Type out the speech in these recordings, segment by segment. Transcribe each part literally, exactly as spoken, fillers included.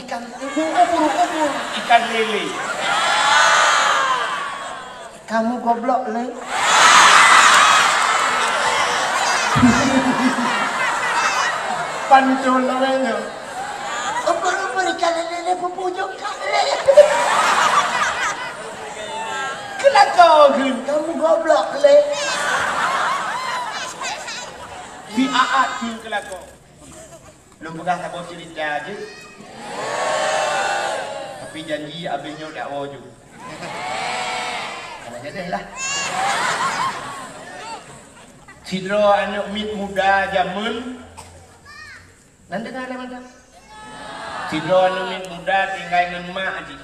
Ikan, ubur-ubur ikan lele. Kamu goblok lé. Pantun namanya. Ubur-ubur ikan lele, lele pupujung kak lé. Kelakau kheun, kamu goblok lé. Di aat kheun kelakau. Lôn peugah saboh cerita jeuet. Tapi janji abéh nyoe dakwoe ju. Kana jadi lah. Sidroe aneuk miet muda jameun. Nan deungoe lé mantong. Sidroe aneuk miet muda tinggai ngon mak jih.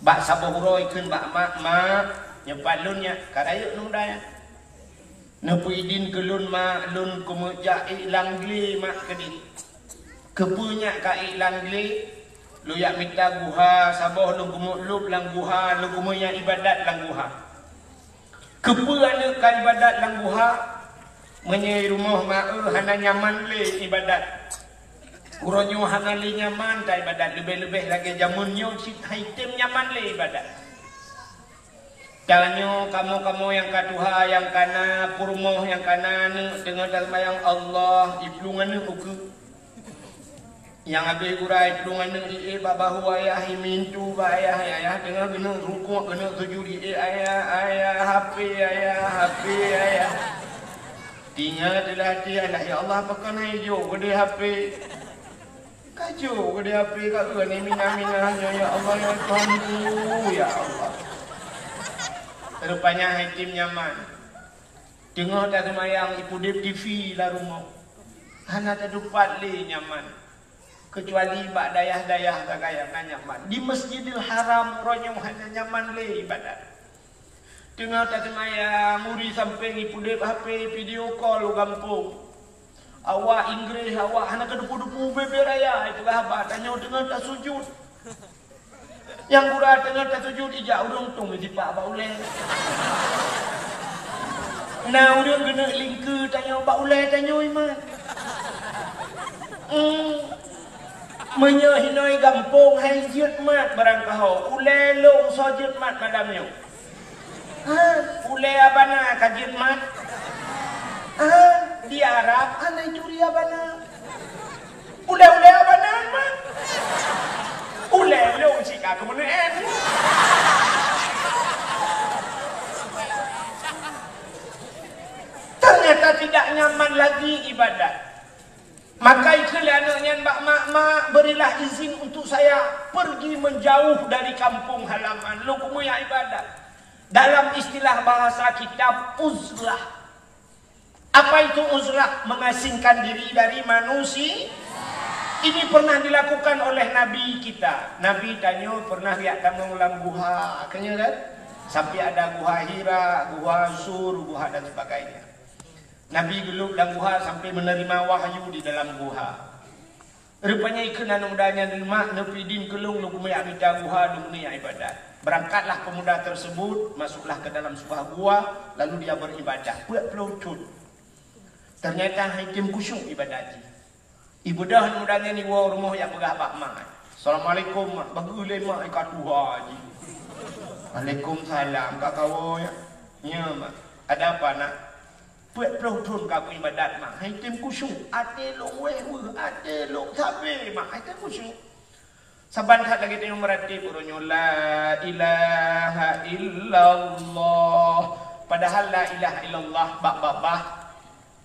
Bak saboh uroe ikheun bak mak, "Mak, nyoe pat lôn nyak, ka rayeuk lôn muda nyan. Neupeuidin keu lôn, Mak, lôn keumeujak ék lam glé, Mak," keudeh. "Keupeue nyak ka ék lam glé?" "Lôn jak mita guha saboh, lôn keumeulôb lam guha, lôn keumeujak ibadat lam guha." "Keupeue aneuk ka ibadat lam guha? Meunyoe i rumoh ma eu hana nyaman lé ibadat. Uroe nyoe hana lé nyaman ta ibadat, leubeh-leubeh lagée jameun nyoe cit han item nyaman lé ibadat. Tanyoe kamoe-kamoe nyang ka tuha, nyang kana peurumoh, nyang kana aneuk, teungoh taseumayang Allah, iplueng aneuk ukeue. Nyang abéh gura iplueng aneuk ié bak bahu ayah, imintu bak ayah, ayah teungoh geuneuk rukuk, geuneuk sujud ié ayah, ayah, HP ayah, HP ayah. Tingat dalam hati ayah, "Ya Allah, pakon hai jok geude HP? Ka jok geude HP ka eu ni mina-mina nyoe, ya Allah, ya Tuhanku, ya Allah." Rupanya hai item nyaman. Teungoh taseumayang ipudeb TV lam rumoh. Hana tatupat lé nyaman. Keucuali bak dayah-dayah sagai nyang na nyaman. Di Masjidil Haram uroe nyoe hana nyaman lé ibadat. Teungoh taseumayang, uri sampéng ipudeb HP video call u gampông. Awak Inggréh, awak hana keudeupu-deupu ubé-bé raya, ipeugah haba, tanyoe teungoh tasujud. Nyang gura teungoh tasujud ijak ureuëng tueng meusipak bak ulée. Na ureuëng geuneuk lingkeue tanyoe bak ulée tanyoe iman. Hmm. Meunyoe hinoe gampông hai jeuet mat barangkaho, ulée lôn soe jeuet mat malam nyoe. Ha, ulée abana ka jeuet mat. Ha, di Arab hana ituri abana. Ulée-ulée abana mat. Ulée lôn cit ka keumeuneuen. Ternyata tidak nyaman lagi ibadat. Maka ikheun lé aneuk nyan bak mak, "Mak, berilah izin untuk saya pergi menjauh dari kampung halaman, lôn keumeujak ibadat." Dalam istilah bahasa kitab, uzlah. Apa itu uzlah? Mengasingkan diri dari manusia. Ini pernah dilakukan oleh Nabi kita. Nabi tanyoe pernah jak tamong lam guha, kan? Sampai ada guha Hira, guha Sur, guha dan sebagainya. Nabi geulôb lam guha sampai menerima wahyu di dalam guha. Rupanya ikheun aneuk muda nyan, "Mak, neupeuidin keu lôn, lôn keumeujak mita guha, lôn keuneuk ibadat." Berangkatlah pemuda tersebut, masuklah ke dalam sebuah gua, lalu dia beribadah. Peuet ploh thon. Ternyata han item khusyuk ibadat jih. Ibeudôh aneuk muda nyan iwoe u rumoh jak peugah bak mak. "Assalamualaikum, Mak. Bagus lé, Mak, i ka tuha jih." "Waalaikumsalam. Ka kawoe, ya?" "Nyo, Mak." "Ada apa, Nak?" "Peuet ploh thon ka kuibadat, Mak. Han item khusyuk. Até lôn wéh weuh, até lôn sabe, Mak. Han item khusyuk." Saban that lagée tanyoe meuratéb uroe nyoe, "La ilaha illallah." Padahal la ilaha illallah bak babah.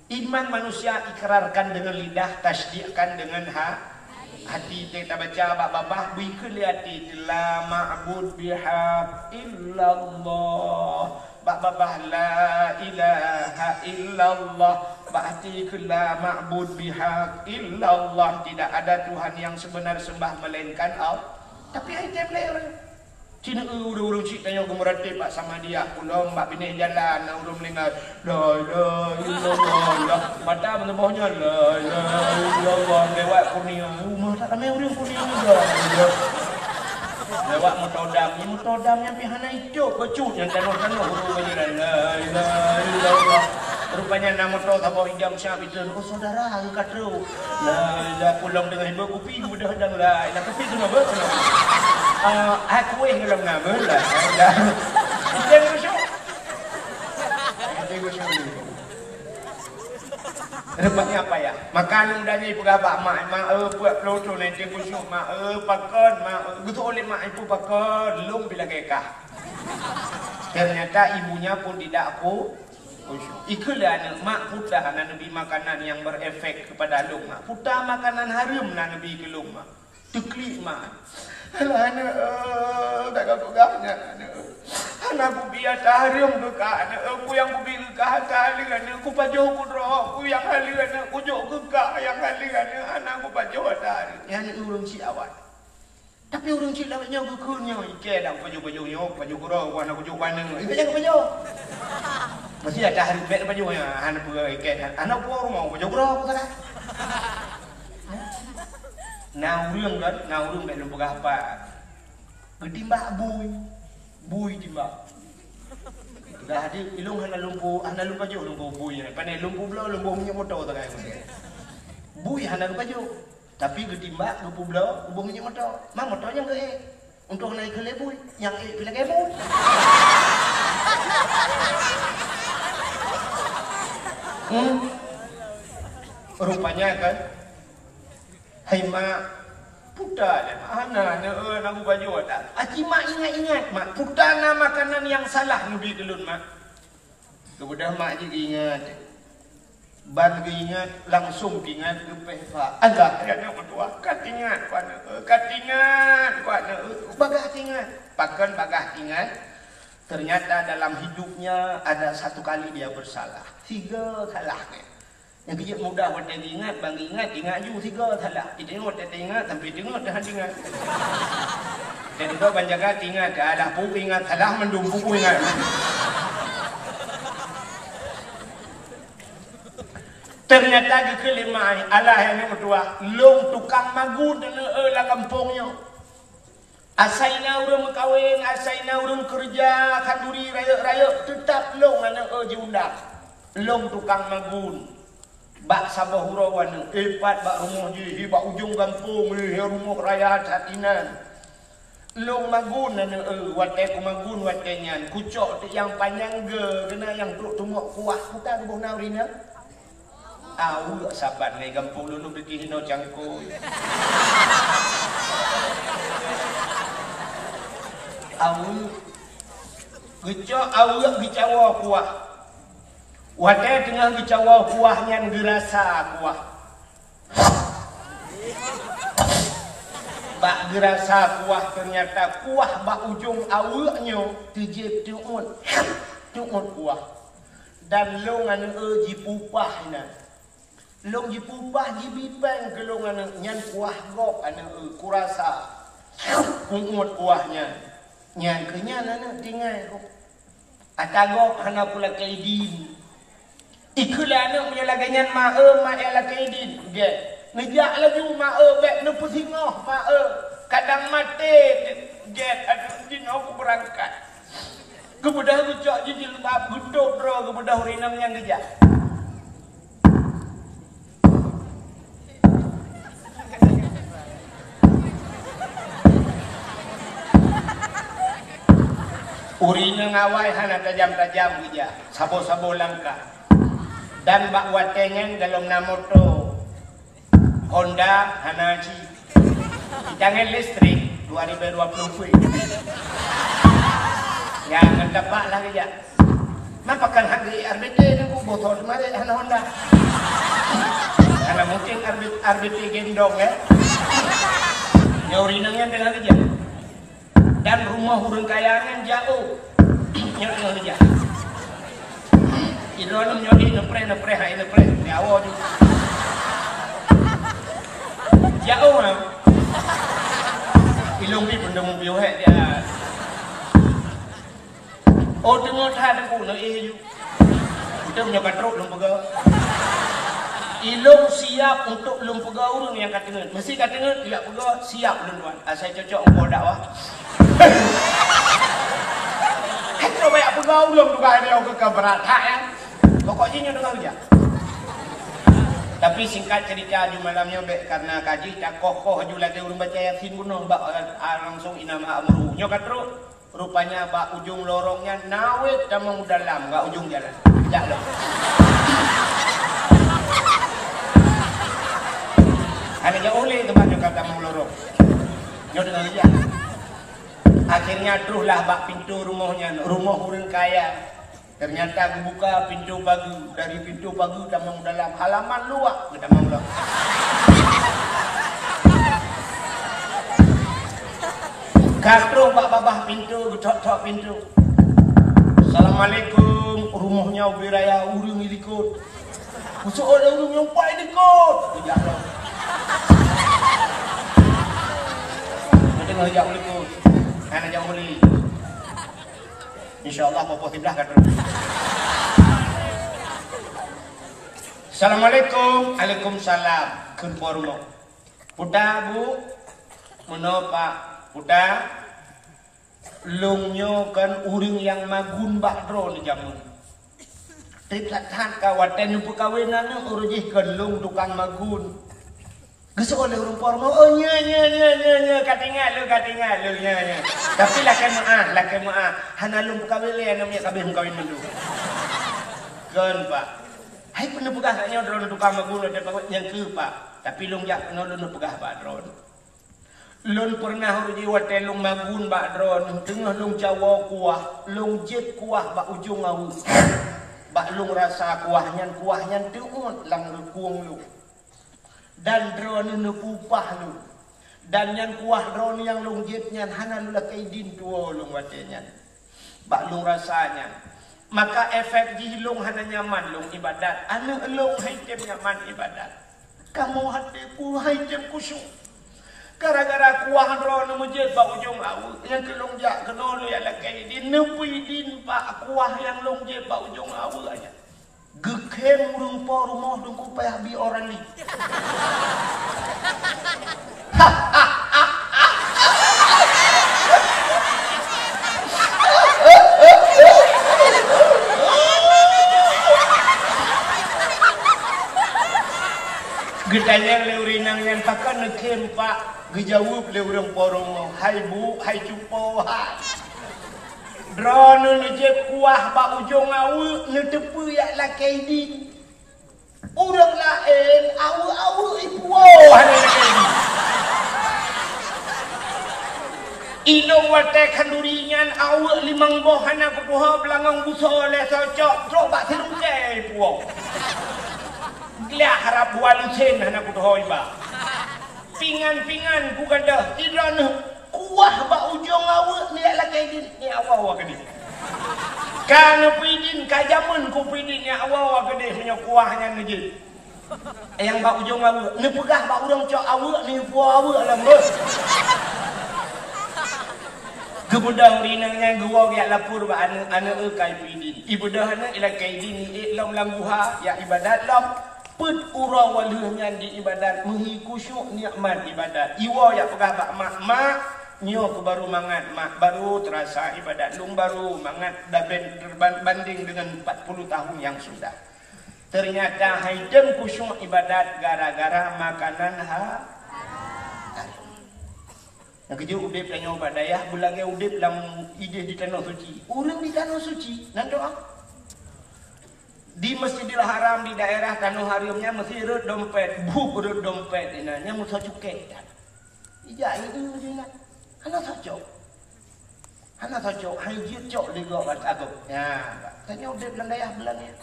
Iman manusia ikrarkan dengan lidah, tasdikkan dengan ha-, hati. Teuka tabaca bak babah, bri keu lé até, "La ma'bud bihaq illallah." Bak babah, "La ilaha illallah." Bak até keu, "La ma'bud bihaq illallah." Tidak ada Tuhan yang sebenar sembah melainkan Allah. Tapi han item lé ureuëng. Cit ureuëng-ureuëng cit tanyoe geumeurateb bak samadiyah, ulôn bak binéh jalan, na ureuëng meuninggai, "La ilaha illallah, la." Mata meutuboh nyan, "La ilaha illallah." Lewat Kurnia, "Uma that ramé ureuëng Kurnia, la ilaha." Lewat moto dam, ni moto dam nyan pih hana icok, bacut nyang tanoh-tanoh ureuëng bak jalan, "La ilaha illallah." Rupanya na moto saboh idong siap itu. Oh, saudara, ka trok. Lah, lah pulang dengan ibu kupi, mudah dang lah. Lah kupi tu nama? Ah, hai kuih dalam nama lah. Lah. Kita ni masuk. Kita masuk ni. Rupanya apa ya? Makan udah ni peugah bak mak, mak, eh, puak peloco nanti kusuk, mak, eh, pakon, mak, eh, gitu oleh mak itu pakon, lung bila kekah. Ternyata ibunya pun tidak ku Ikheun lé aneuk, "Mak, peue na neubi makanan nyang berefek kepada lôn, Mak? Peue makanan hareuem na neubi keu lôn, Mak?" Teuklik mak. "Alah aneuk, eh, dak ka peugah nyan aneuk. Hana kubi ata hareuem keu kah aneuk, eh, peue nyang kubi keu kah ata hareuem aneuk, kupajoh kudroe, peue nyang hareuem aneuk, kujok keu kah nyang hareuem aneuk, hana kupajoh ata hareuem." Nyan ureueng cit awai. Tapi ureueng cit lawét nyoe geukheun nyoe, "Ikei dak kupajoh-pajoh nyoe, kupajoh keudroe, ku hana kujok keu aneuk." Ikei nyang kupajoh. Mesti ada hari bèk pajoh nyoe, hana peue ikei, hana peue rumoh, kupajoh keudroe, ku kata. Na ureueng kan, na ureueng bèk lôn peugah apa. Geutimbak bui, bui timbak. Dah di ilong hana lumpu, hana lumpu pajoh lumpu bui. Pandai lumpu bloe, lumpu minyeuk moto tu kan. Bui hana lumpu pajoh. Tapi geutimbak, geupubloe, geupubloe minyeuk moto. Ma moto nyang geuék. Untông na ikheun lé bui, nyang ék pih lagèe bui. Hmm. Rupanya kan, hai mak, peue na lé mak, hana, na, eh, na geupajoh ata. Aci mak ingat-ingat, mak, peue na makanan nyang salah neubi keu lôn, mak. Keumudian mak jih geuingat. Ban geuingat, langsung geuingat geupéh bak Allah, ya aneuk meutuah, ka tingat ku aneuk, ka tingat ku aneuk, bagah tingat. Pakon bagah tingat? Ternyata dalam hidupnya ada satu kali dia bersalah. Tiga salah. Nyang keujeuet mudah watèe geuingat, ban geuingat, ingat ju tiga salah. Iteungoh watèe teuingat, sampai teungoh teuhan ingat. Jadi, ban jaga tingat, alah, peue ingat salah, mandum peue ingat. Ternyata geukheun lé mak, "Alah, aneuk meutuah, lôn tukang magun aneuk, eh, lam gampông nyoe. Asai na ureueng meukawen, asai na ureueng keureuja khanduri rayeuk-rayeuk, teutap lôn aneuk, eh, jiundang. Lôn tukang magun." Bak saboh uroe aneuk, eh, pat bak rumoh jih, hi bak ujong gampông, eh, rumoh raya that inan. Lôn magun aneuk, eh, watèe kumagun watèe nyan, kucok teuk nyang panyang geu, keunan nyang trok teumok kuah, peue ka geuboh na ureueng inong? Aweuek saban lé gampông lôn, lôn pikir hinoe cangkôi. Aweuek. Geucok aweuek geucawoe kuah. Watèe teungoh geucawoe kuah nyan geurasa kuah. Bak geurasa kuah, ternyata kuah bak ujong aweuek nyoe teujieb teuôt, teuôt kuah. Dan lôn aneuk, eh, jipupah inan. Lôn jipupah jibi péng keu lôn aneuk, nyan kuah gob aneuk, eh, kurasa. Kuôt kuah nyan. Nyan keuh nyan aneuk tinggai gob. Ata gob hana kulakèe idin. Ikheun lé aneuk, "Meunyoe lagèe nyan, ma eu, ma eu lakèe idin." Gèt. Neujak laju, "Ma eu, bèk neupeusingoh, ma eu. Kadang maté." Gèt, "Aneuk, jinoe kubeurangkat." Geubeudôh geucok jih jilbab, geutôp droe, geubeudôh ureueng inong nyan geujak. Ureueng inong awai hana tajam-tajam geujak, saboh-saboh langkah. Dan bak watèe nyan golom na moto Honda hana cit. Tangan listrik dua ribu dua puluh pui. Ya, ngon tapak lah geujak. Mapa kan hana R B T ni, ku botol teuma hana Honda. Hana mungkin R B T, R B T gendong, eh. Nyoe ureueng inong nyan teungoh geujak. Dan rumoh ureueng kaya nyan jauh. Nyoe teungoh geujak. Idroe lom nyoe di neupreh, neupreh, hai neupreh. Di awak tu. Jauh lah. Ilong ni pun dah mimpi wahai dia. Oh, teungoh that aku nak eh ju. Kita punya katrok lom peugah. Ilong siap untuk lom peugah ureueng nyang ka teungeut. Mesti ka teungeut, tidak peugah, siap lom tuan. Asai cocok engkau dakwah. Itu banyak peugah ulôn tu kan dia ke berat hak ya. Pokok jih nyoe teungoh geujak. Tapi singkat cerita, aju malam nyoe bèk karena ka jih takoh-koh aju lagèe ureueng baca Yasin bunoe bak, ah, langsung inama amru. Nyoe ka trok, rupanya bak ujong lorong nyan na wèt tamong dalam bak ujong jalan. Jak lom. Hana jak oleh teuma nyoe ka tamong lorong. Nyoe teungoh geujak. Akhirnya trohlah bak pintoe rumoh nyan, rumoh ureueng kaya. Ternyata geubuka pintoe pageue, dari pintoe pageue tamong dalam, halaman luwah geutamong lom. Ka troh bak babah pintoe, geuthok-thok pintoe. "Assalamualaikum, rumoh nyoe ubé raya ureueng ilikot." Khusyuk ureueng nyang pai likot. Geujak lom. Meuteungoh jak u likot. Hana jak u likot. Insya Allah, poh-poh siblah ka troh. "Assalamualaikum." "Alaikumsalam." Kheun po rumoh. "Puta, Bu." "Meunoe, Pak." "Puta, lôn nyoe kon ureueng nyang magun bak droeneuh jameun. Trép that-that ka watèe neupeukawen aneuk ureueng jih kon lôn tukang magun." Geuseuôt lé ureueng po rumoh, "Oh, nyo, nyo, nyo, nyo, nyo, ka teuingat lôn, ka teuingat lôn, nyo, nyo. Tapi lakèe meu'ah, lakèe meu'ah. Hana lôn peukawen lé aneuk miet, ka abéh meukawen mandum." "Kon, Pak." "Hai, peue neupeugah gata nyoe droeneuh tukang magun watèe peukawen?" "Nyang keuh, Pak. Tapi lôn jak keunoe lôn neupeugah bak droeneuh. Lôn peureunah ureueng jih watèe lôn magun bak droeneuh, teungoh lôn cawoe kuah, lôn jép kuah bak ujong aweuek. Bak lôn rasa kuah nyan, kuah nyan teuôt lam reukueng lôn. Dan droeneuh neupeuupah lôn. Dan nyan kuah droeneuh nyang lôn jép nyan hana lôn lakèe idin tuwoe lôn watèe nyan. Bak lôn rasa nyan, maka efek jih lôn hana nyaman lôn ibadat. Aneuk lôn han item nyaman ibadat. Kamoe até ku han item khusyuk. Gara-gara kuah droeneuh neujép bak ujong aweuek, nyang keu lôn jak keunoe lôn jak lakèe idin, neupeuidin bak kuah nyang lôn jép bak ujong aweuek nyan." Geukhém ureueng po rumoh Teungku payah bi Orali. Geutanyong lé ureueng inong nyan, "Pakon neukhém, Pak?" Geujaweueb lé ureueng po rumoh, "Hai Bu, hai cupo, hai. Droeneuh neujép kuah bak ujong aweuek, neuteupeue jak lakèe idin. Ureueng laén aweuek-aweuek ipuwoe hana lakèe idin. Ilôn watèe khanduri nyan aweuek limong boh hana kutuho beulangong busoe lé soe cok, trok bak silungkée ipuwoe. Gleh harab dua lusen hana kutuho iba. Pingan-pingan kugadôh, sidroeneuh kuah bak ujong aweuek neujak lakèe idin, neujak woe-woe keudeh. Ka neupeuidin, ka jameun kupeuidin, neujak woe-woe keudeh meunyoe kuah nyan neujép. Nyang bak ujong aweuek, neupeugah bak ureueng cok aweuek, neupuwoe aweuek lom beuh." Geubeudôh ureueng inong nyan geuwoe geujak lapor bak aneuk, "Aneuk eu, ka ipeuidin." Ibeudôh aneuk ilakèe idin, iék lom lam guha, jak ibadat lom. Peuet uroe woe lheueh nyan jiibadat, meuhi khusyuk nikmat ibadat. Iwoe jak peugah bak mak, "Mak, nyoe keuh baru mangat, Mak, baru teurasa ibadat lôn, baru mangat daben terbanding dengan empat puluh tahun yang sudah. Ternyata han item khusyuk ibadat gara-gara makanan ha-, haram." Nyang keujeuet udép tanyoe bak dayah beulagèe udép lam idéh di Tanoh Suci. Ureueng di Tanoh Suci nan doa. Di Masjidil Haram, di daerah Tanoh Hareum nyan, meusi rhot dompet, bup rhot dompet inan, nyan meusoe cukée inan. Ija ieu inan. Hana soe cok. Hana soe cok, han jeuet cok lé gob bak agam. Nyan, tanyoe udép lam dayah buleuen nyan.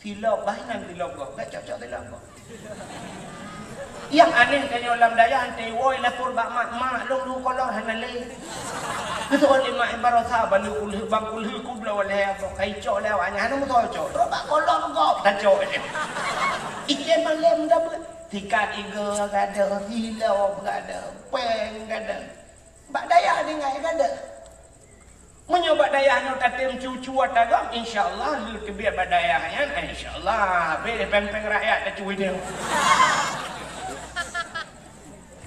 Silop, bah inan silop gob, bèk cok-cok silop gob. Nyang aneh tanyoe lam dayah, teuwoe lapor bak mak, "Mak, lôn lheueh kolor hana lé." Geuteuôt lé mak baroesa, "Bang kulheueh, bang kulheueh kubloe lé, ka icok lé awak nyan, hana meusoe cok." Trok bak kolor gob tacok. Item malém dabeuet. Sikat igoe gadôh, silop gadôh, péng gadôh. Bak dayah tinggai gadôh. Meunyoe bak dayah nyoe tatem cu-cu ata gob, insya Allah, lheueh teubiet bak dayah nyan, insya Allah, habéh péng-péng rakyat tacue nyoe.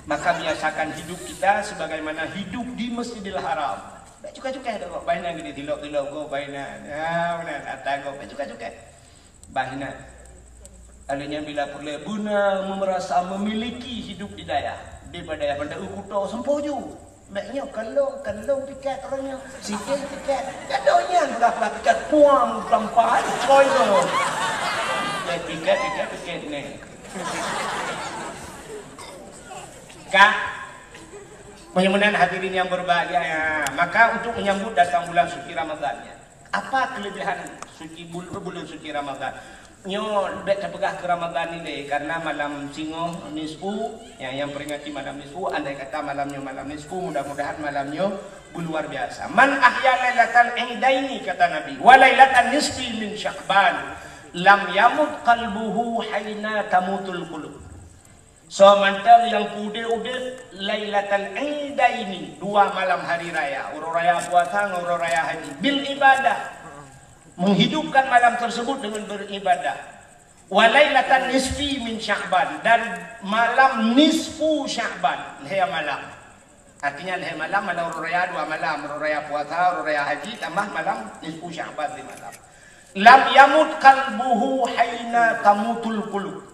Maka biasakan hidup kita sebagaimana hidup di Masjidil Haram. Bèk cukai-cukai ata gob, bah inan geudeh silop-silop gob, bah inan. Ya, beuna, ata gob, bèk cukai-cukai. Bah inan. Alèh nyan bila peureulèe beuna merasa memiliki hidup di dayah. Di dayah banda eu kuto seumpôh ju. Bèk nyoe kalong, kalong pikat ureueng nyoe. Sithèe pikat. Kadang nyan peugah-peugah pikat puang tampan koi nyoe. Pikat, pikat, pikat, pikat neh. Kah? Meunyoe meunan hadirin yang berbahagia, ya, maka untuk menyambut datang bulan suci Ramadan, ya. Apa kelebihan suci bul-, bulan suci Ramadan? Nyoe bèk tapeugah keu Ramadan ni deh, karena malam singoh nisfu, ya, yang peringati malam nisfu, andai kata malam nyoe malam nisfu, mudah-mudahan malam nyoe beuluar biasa. "Man ahya lailatal idaini," kata Nabi, "wa lailatan nisfi min Sya'ban, lam yamut qalbuhu haina tamutul qulub." Soe mantong nyang peuudép-udép Lailatal Idaini, dua malam hari raya, uroe raya puasa ngon uroe raya haji, bil ibadah, menghidupkan malam tersebut dengan beribadah. Wa lailatan nisfi min Sya'ban, dan malam nisfu Sya'ban, lhèe malam. Artinya lhèe malam, malam uroe raya dua malam, uroe raya puasa, uroe raya haji, tambah malam nisfu Sya'ban di malam. Lam yamut qalbuhu haina tamutul qulub.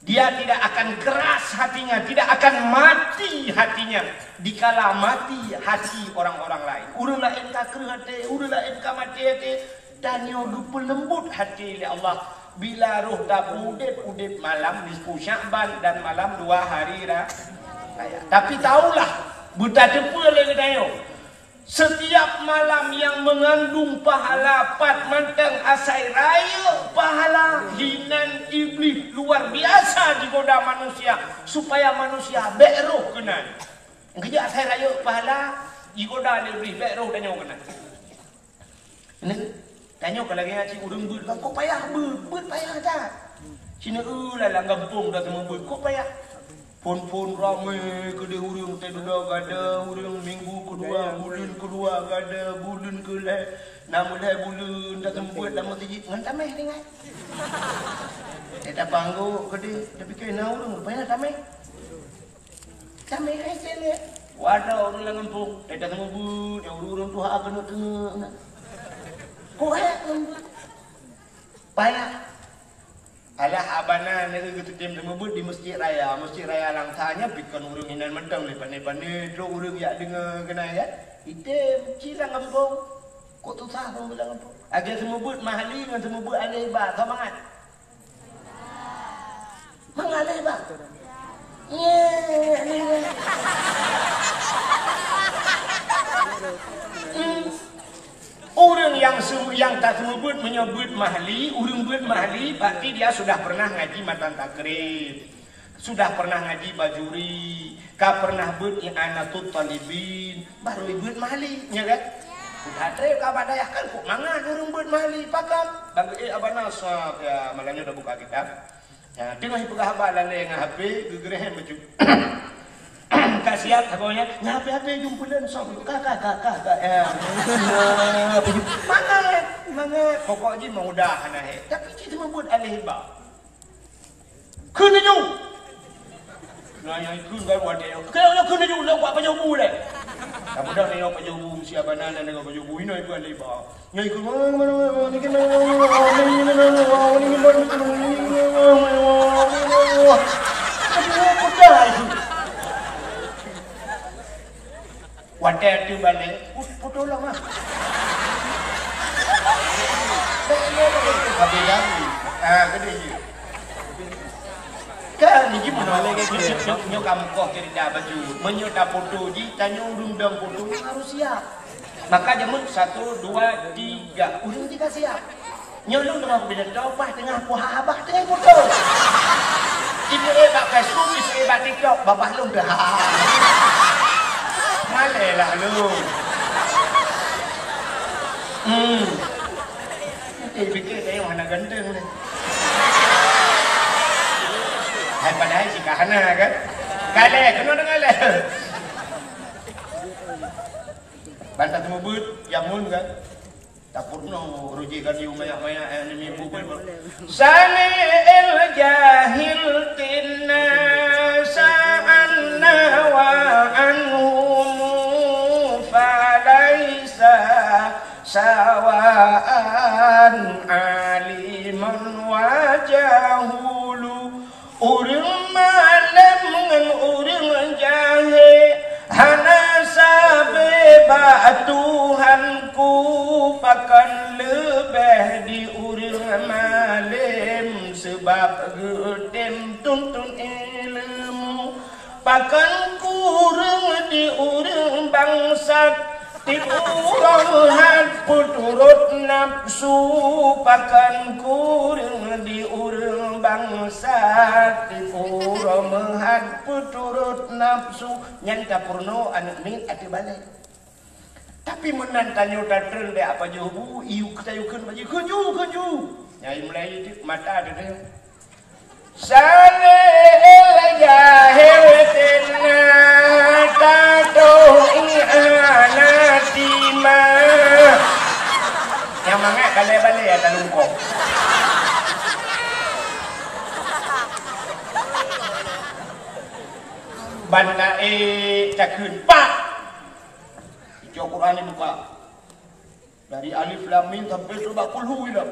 Dia tidak akan keras hatinya, tidak akan mati hatinya dikala mati hati orang-orang lain. Ureueng laén ka kreueh até, ureueng laén ka maté até, tanyoe geupeuleumbut hati lé Allah bila roh tapeuudép-udép malam nisfu Sya'ban dan malam dua hari ra-, raya. Tapi tahulah, beutateupeue lé geutanyoe, setiap malam yang mengandung pahala pat mantong asai rayeuk pahala, hinan Iblih luar biasa jigoda manusia supaya manusia bèk roh keunan. Geujak asai rayeuk pahala, jigoda lé Iblih bèk roh tanyoe keunan. Ini, tanyoe ka lagèe nyan cit ureueng beuet, kok payah beuet, beuet payah that. Cina eu lah lam gampông dah teuma beuet, kok payah. Phôn-phôn ramé keudeh ureueng, teududoe gada ureueng, minggu keudua, buleuen keudua gada, buleuen keulhèe, na meulhèe buleuen dah teuma beuet lam meuseujid ngon tamèh ringai. Eh, tapanggok keudeh, tapike na ureueng, rupanya tamèh. Kami hai sini. Wadah ureueng lam gampông, eh, dah teuma beuet, ya ureueng tuha keuneuk-keuneuk na. Kok hèk ngon beuet? Payah. Alah, abana neu geutem teuma beuet di Masjid Raya. Masjid Raya Langsa nyan pih kon ureueng inan mantong lé, pané-pané trok ureueng jak deungoe keunan, ya. Item, ci lam gampông. Kok tusah ureueng lam gampông? Lagèe teuma beuet Mahli ngon teuma beuet Alèh Ba, sama mangat. Mangat lé, Bang. Nyeh, nyeh, nyeh. Hmm. Ureueng nyang seu-, nyang tateumeubeuet, meunyoe beuet Mahli, ureueng beuet Mahli, berarti dia sudah pernah ngaji Matan Takrib, sudah pernah ngaji Bajuri, ka pernah beuet I'anatut Talibin, baru beuet Mahli, nya kan? Sudah trép ka bak dayah kan, kok mangat ureueng beuet Mahli, pakon? Bang, eh, abana sab, ya, malam nyoe dah buka kitab. Ya, teungoh jipeugah haba lalè ngon H P, geugeureh bacut. Ka siap sagoe nyan, nyan H P-H P jumpa lôn song. Ka, ka, ka, ka, ka, ya. Mangat, mangat. Pokok jih meudah hana hé. Tapi cit teuma buet aléh ba. Kheun laju. Nah, nyang ikheun baru ada. Keu nyang kheun laju, nak buat pajoh bu lé. Ka mudah nyoe pajoh bu, siap bana dan dengan pajoh bu. Inoe itu aléh ba. Nyan ikut, watèe ateueh balèe, put-, putôh lom ah. Habis dah. Ah, geude jih. Kan, ni gimana? Nyoe, nyoe, nyoe, nyoe kamoe koh cerita baju. Meunyoe tapoto jih, tanyoe ureueng dong poto harus siap. Maka jameun satu, dua, tiga. Ureueng tiga siap. Nyoe lôn teungoh kupidato, bah teungoh kuhaba, teungoh kuto. Ibu eh bak Facebook, ibu eh bak TikTok, babah lôn dah. Malèe lah lôn. Hmm. Eh, pikir saya mana ganteng ni. Hai padahai si kahana kan. Kalèe, kena dengar leh. Bantah teuma beuet, jameun kan. Tapeurunoe, rujih ka diu mayak-mayak, eh, ni mimpu pun. Sami'il jahil tinna sa'anna wa anhumu falaisa sawa'an alim. Kon leubeh di ureuëng malém, sabab geutem tuntut ileumu. Pakon kureueng di ureuëng bangsat, tiep uroe meuhat peuturot nafeusu. Pakon kureueng di ureuëng bangsat, tiep uroe meuhat peuturot nafeusu. Nyan tapeurunoe aneuëk miet ateueh balée. Tapi meunan tanyoe tatreun bak pajoh bu, iyue tayue kheun bak jih, "Kheun ju, kheun ju!" Nyang mulai mata teuh. Saleh el jahel tena tatoh iana tima. Nyang mangat balée-balée ya talungkong. Ban na e cakheun pak. Icok Quran ibuka. Dari alif lam mim sampai tu bak kulhu ilom.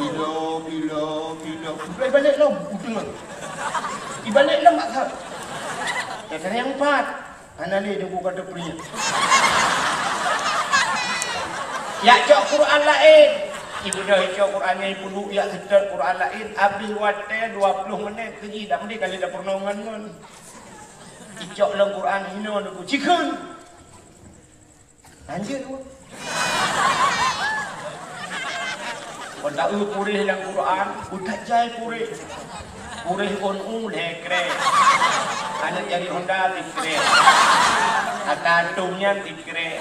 Ilom, ilom, ilom. Udah ibalek lom, udah. Ibalek lom mak sah. Dasar yang empat. Hana lé deungon kata pria. Yak cok Quran laén. Ibu dah icok Quran nyang ipunduk yak seutôt Quran laén. Abéh watée dua ploh menit keujih dak meundi kali dak peurunoe ngon. Icok lom Quran hinoe deungon cikheun. Lanjut dua. Kon taeu puréh lam Quran, utat jai puréh. Puréh ôn u lhée krek. Aneuk jari honda tikrek. Ata antom nyan tikrek.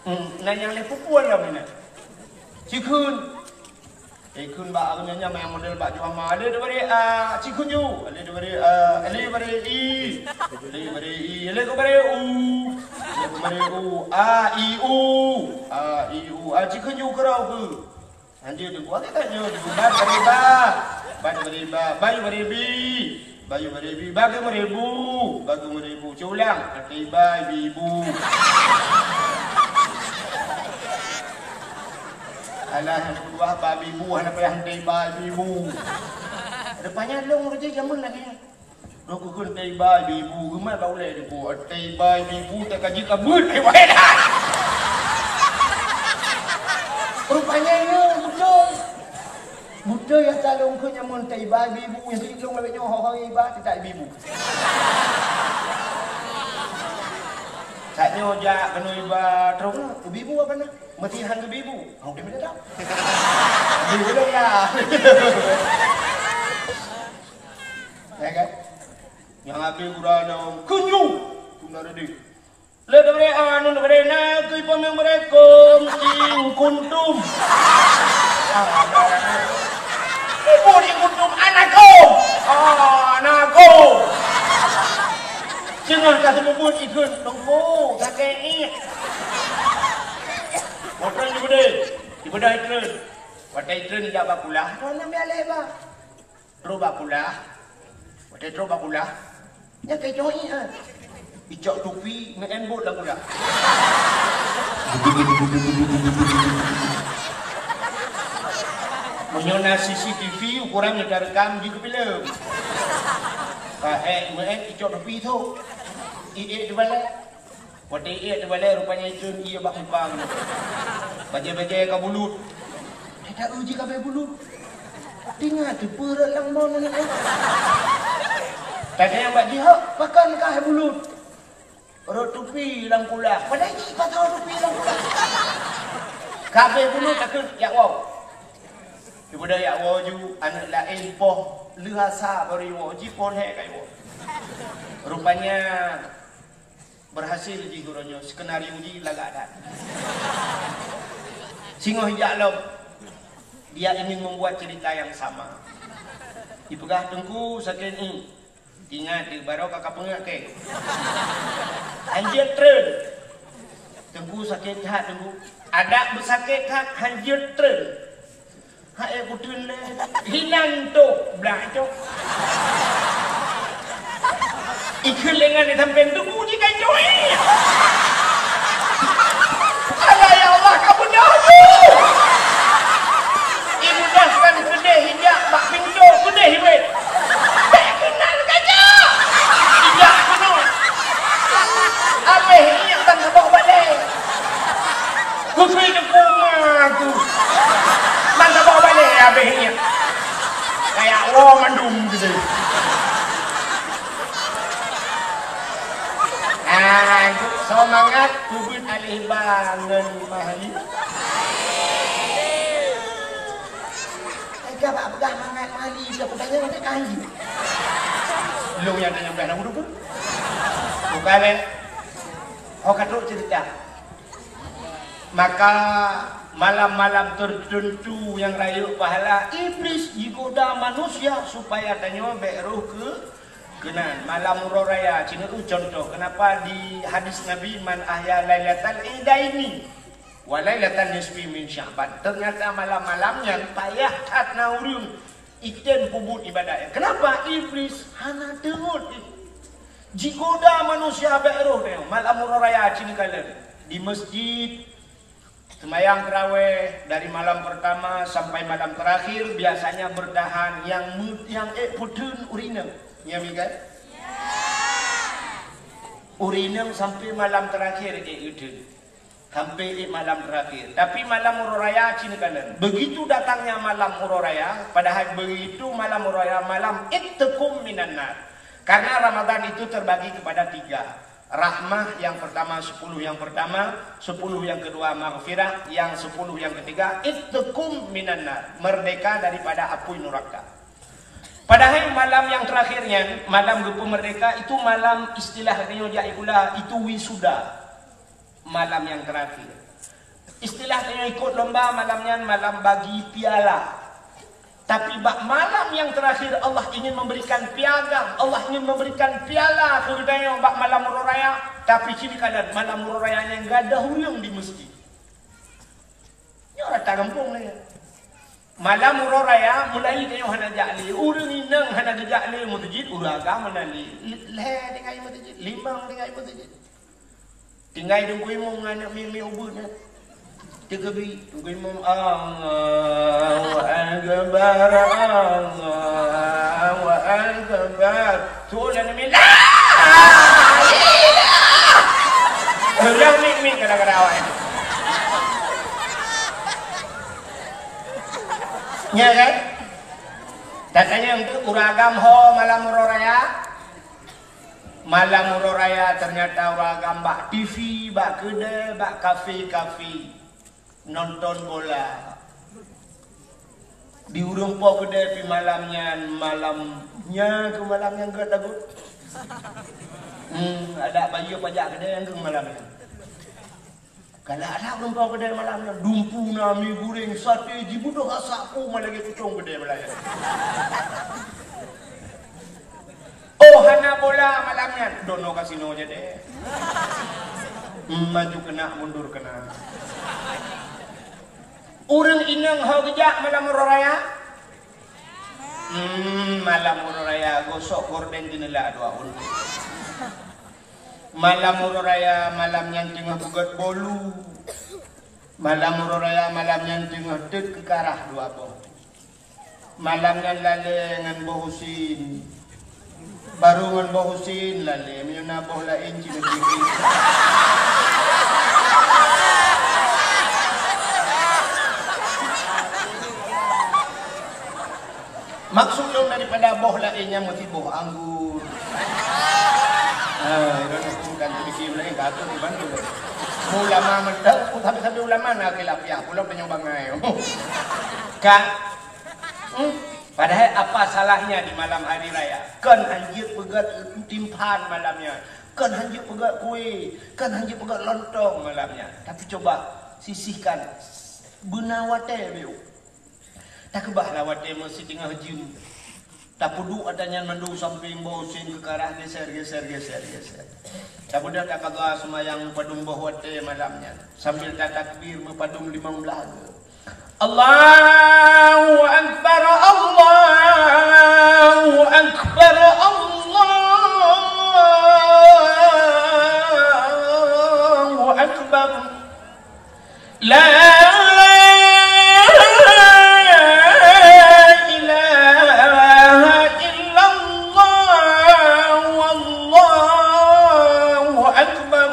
Hmm, na nyang lhée peupuan lam inan. Cikheun. Ikheun bak ureueng nyan nyang model bak Johama. Alif dibri a, cikheun ju. Alif dibri a, alif dibri i. Alif dibri i, alif dibri u. Alif dibri u, a, i, u. A, i, u. A, cikheun ju keurau keu. Hanjeuet teungku, akhé tanyoe teungku. Ba dibri ba. Ba dibri ba. Ba dibri bi. Bayu baribi, bagu meribu, bagu meribu. Culang, ketiba ibu-ibu. Alah, anak buah babi ibu, anak payah tiba ibu-ibu. Rupanya long rejeki zaman lagi. Dok kukun tiba ibu-ibu, geumai bak ulée debu. Tiba ibu-ibu, tak kaji kabut, eh, wahai dah. Rupanya, ya, betul. Beutôi nyang ka lôn kheun nyan, mon taiba ibu-ibu, nyang seuit lôn lagèe nyoe, ho-ho iba, teutak ibu-ibu. That nyoe jak keunoe iba, troh keunoe, ibu-ibu apa na? Meusihan keu ibu-ibu. Hông teumeung that. Ibu-ibu lôn ya. Ya kan? Nyang habéh gura nyoe, keu nyoe. Tunda reudeh. Lé dibri anu dibri na kui peumeung beureukum in kuntum. Ibu in kuntum anakum. Ah, anakum. Singoh ka seumeubeuet ikheun, "Teungku, sakét ié." Watèe ibeudôh, ibeudôh ikheun. Watèe ikheun jak bak kulah, tuan ambiak lé ba. Trôh bak kulah. Watèe trôh bak kulah, nyan keuh icok ié, ha. Icok tupi, meu'en bot lam kulah. Meunyoe na C C T V, ukoran nyang tarekam jikeupeuleuem. Ka ék meu'en icok tupi thôk. Ié teubalek. Watèe ié teubalek, rupanya ikheun ié bak muka. Bajèe-bajèe ka bulut. Teuka uji ka bèe bulut. Tinggai teupeurot lam mon nyan. Tanyong bak jih, "Hok, pakon ka hai bulut?" "Rot tupi lam kulah." Padahai jih pasoe tupi lam kulah. Ka bèe bulut, takheun jak woe. Ibeudôh jak woe ju, aneuk laén poh lheuh asa baru iwoe, jih poh lhèe ka iwoe. Rupanya, Berhasil jih uroe nyoe, skenario jih lagak that. Singoh ijak lom, dia ingin membuat cerita yang sama. Ipeugah, "Teungku, sakét ié." Ingat, di baroe ka kapeungeuet kèe. Hanjeuet treun. "Teungku, sakét that, Teungku." Adak beusakét that, hanjeuet treun. Hai, eh, kutreun lé. Hinan tu, blak tu. Ikheun lé ngon di sampéng tu, bunyi kai tu, eh. Alah, ya Allah, ka beudôh tu. Ibu dah kan keudeh ijak bak pintoe, keudeh iwet. Bèk keunan ka jak. Ijak keunoe. Abéh ingat ban saboh balèe. Khusus Semangat peubuet aleh ba ngon Mahli. Teuka bak peugah mangat Mahli, siapa tanya nak kaji. Long nyang tanya peugah na urup. Bukan, eh. Oh, ka trok cerita. Maka malam-malam tertentu nyang rayeuk pahala, Iblis jigoda manusia supaya tanyoe bèk roh keu keunan. Malam uroe raya, ci neueu contoh. Kenapa di hadis Nabi, "Man ahya lailatal idaini wa lailatan nisfi min Sya'ban." Ternyata malam-malam nyan payah that na ureueng item peubuet ibadat. Kenapa? Iblis hana teungeut. Jigoda manusia bèk roh nyoe. Malam uroe raya, ci neukalon di masjid, seumayang tarawih dari malam pertama sampai malam terakhir, biasanya bertahan nyang me-, nyang ék peuteun ureueng inong. Ya, Miguel? Ureueng inong sampai malam terakhir ék peuteun. Sampai ék malam terakhir. Tapi malam uroe raya, ci neukalon. Begitu datangnya malam uroe raya, padahal begitu malam uroe raya, malam itqum minan nar. Karena Ramadan itu terbagi kepada tiga. Rahmah yang pertama, sepuluh yang pertama, sepuluh yang kedua maghfirah, yang sepuluh yang ketiga itqum minan nar, merdeka daripada apui neraka. Padahal malam yang terakhir nyan, malam geupeumerdeka, itu malam istilah tanyoe jak sikula, itu wisuda. Malam yang terakhir. Istilah tanyoe ikot lomba malam nyan, malam bagi piala. Tapi bak malam yang terakhir, Allah ingin memberikan piagam, Allah ingin memberikan piala keu geutanyoe bak malam uroe raya. Tapi ci neukalon, malam uroe raya nyan gadôh ureueng di masjid. Nyoe rata gampông lé. Malam uroe raya, mulai tanyoe hana jak lé. Ureueng inong hana geujak lé meuseujid, ureueng agam hana lé. Lhèe tinggai meuseujid, limong tinggai meuseujid. Tinggai Teungku Imum ngon aneuk miet-miet ubeut nyan. Teukeubi, Teungku Imum, "Allahu Akbar, Allahu Akbar." Tuh, dan aneuk miet, "La ilaha!" Ulang miet-miet kadang-kadang awak nyan. Nya kan? Tatanyong teuk ureueng agam ho malam uroe raya? Malam uroe raya ternyata ureueng agam bak T V, bak keudè, bak kafe-kafe nonton bola. Di ureueng po keudè pih malam nyan, malam nyan keu malam nyang gèt lagu. Hmm, adak bayeue pajak keudè nyang keu malam nyan. Galak that ureueng po keudè malam nyan, dumpeue na, mi goreng, sate, jibeudôh asak, oh, ma lagèe kucong keudè malam nyan. Oh, hana bola malam nyan, dono kasino jadi. Hmm, maju keunak, mundur keunak. Ureueng inong ho geujak malam uroe raya? Hmm, malam uroe raya, gosok gorden jeuneula dua ôn. Malam uroe raya, malam nyan teungoh peugèt bolu. Malam uroe raya, malam nyan teungoh teut keukarah dua boh. Malam nyan lalè ngon boh usin. Barô ngon boh usin lalè, meunyoe na boh laén ci leubeh. Maksud lôn daripada boh laén nyan meusti boh anggô. Ah, itu bukan sedikit laén, satu dibantu. Ulama mantap, tapi-tapi ulama na khilaf ya, pulang penyumbang ayo. Kan? Hmm? Padahal apa salahnya di malam hari raya? Kon hanjeuet peugèt timphan malam nyan. Kon hanjeuet peugèt kue, kon hanjeuet peugèt lontong malam nyan. Tapi coba sisihkan beuna watèe beu. Takeubah lah watèe meusitingoh jeuem. Tapeuduek ata nyan mandum sampéng boh usen keukarah geser, geser, geser, geser. Tabeudôh takadha seumayang padum boh watèe malam nyan. Sambil tatakbir meupadum limong blah geu. Allahu Akbar, Allahu Akbar, Allahu Akbar. La ilaha illallah, wallahu akbar.